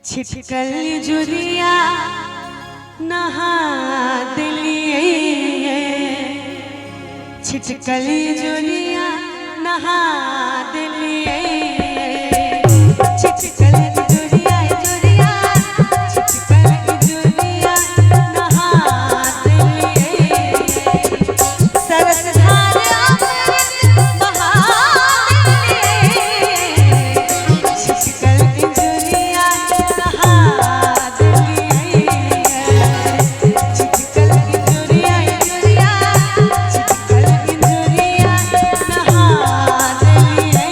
छिटकल जुरिया नहा दिलियै, छिटकल जुरिया नहा दिलियै, छिटकल जुरिया जुरिया, छिटकल जुरिया नहा दिलियै। सरस धार अमृत बहा दिलियै, छिटकल जुरिया नहा दिलियै, छिटकल जुरिया जुरिया, छिटकल जुरिया नहा दिलियै।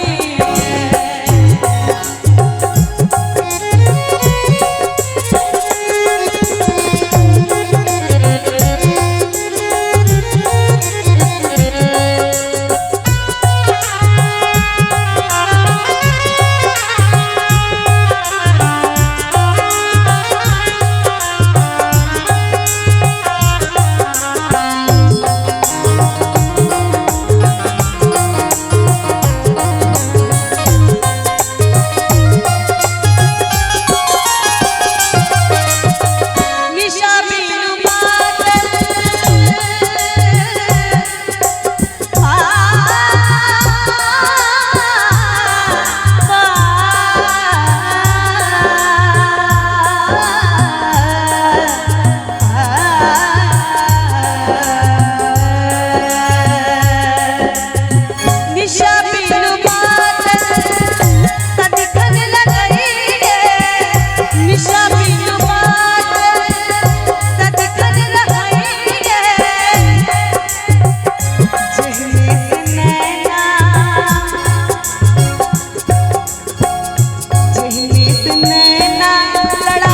निशा बिनु मातल आ निशा बिनु मातल सदिखन लगइए, निशा बिनु मातल सदिखन रहइए। जेहने से नैना, जेहने से नैना लड़ा